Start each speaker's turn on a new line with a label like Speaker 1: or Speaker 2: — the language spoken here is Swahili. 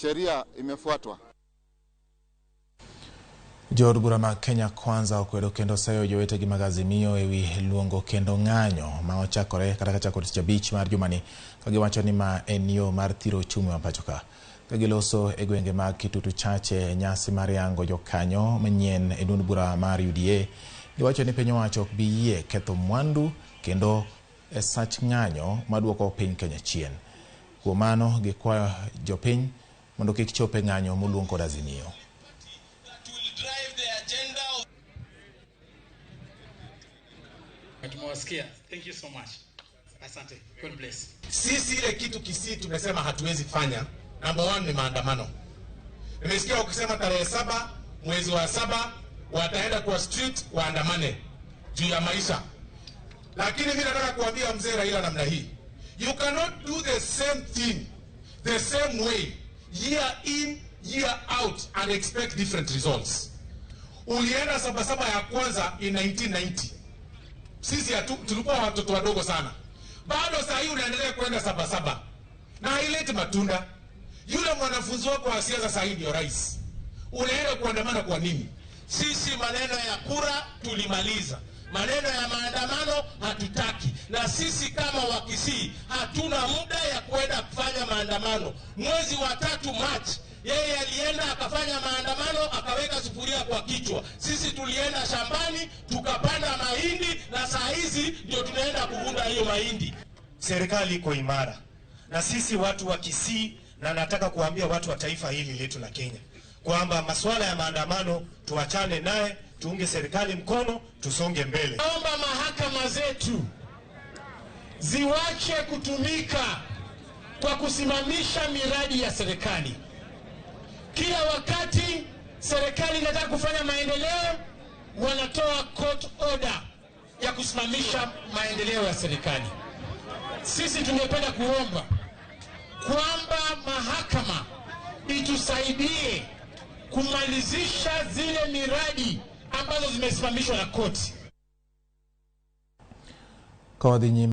Speaker 1: Sheria imefuatwa.
Speaker 2: Jood bura mag Kenya Kwanza okwedo kendo seyo jowetegi mag Azimio ewi luongo kendo ng'anyo ma ochakore kata kachako tich abich mar jumani, ka giwacho ni ma en yo mar thiro uchumi ma pacho ka. Ka giloso e gwenge mag Kitutu Chache e nyasi mar yango jokanyo manyien e duond bura mar UDA, giwacho ni piny owacho ok bi yie ketho mwandu kendo e sach ng'anyo maduoko piny Kenya chien. Kuom mano, gikwayo jopiny mondo kik chop e ng'anyo moluong kod Azimio.
Speaker 3: Drive the agenda of
Speaker 4: Tumewasikia. Thank you so much. Asante. God bless.
Speaker 5: Sisi ile kitu Kisii tumesema hatuwezi fanya, number one ni maandamano. Nimesikia wakisema tarehe 7 mwezi wa 7 wataenda kwa street waandamane juu ya maisha, lakini mimi nataka kuambia mzee Raila namna hii, you cannot do the same thing the same way year in year out and expect different results. Ulienda Sabasaba ya kwanza in 1990, sisi tulikuwa watoto wadogo sana, bado saa hii unaendelea kwenda Sabasaba na haileti matunda. Yule mwanafunzi wako wa siasa saa hii ndio rais, unaenda kuandamana kwa nini?
Speaker 3: Sisi maneno ya kura tulimaliza, maneno ya maandamano hatutaki, na sisi kama Wakisii hatuna muda ya kwenda kufanya maandamano. Mwezi wa 3 March yeye alienda akafanya maandamano akaweka sufuria kwa kichwa. Sisi tulienda shambani tukapanda mahindi na saa hizi ndio tunaenda kuvuna hiyo mahindi.
Speaker 6: Serikali iko imara na sisi watu wa Kisii, na nataka kuambia watu wa taifa hili letu la Kenya kwamba masuala ya maandamano tuachane naye, tuunge serikali mkono, tusonge mbele.
Speaker 7: Naomba mahakama zetu ziwache kutumika kwa kusimamisha miradi ya serikali. Kila wakati serikali inataka kufanya maendeleo, wanatoa court order ya kusimamisha maendeleo ya serikali. Sisi tungependa kuomba kwamba mahakama itusaidie kumalizisha zile miradi ambazo zimesimamishwa na koti.
Speaker 2: Kodhi nyime.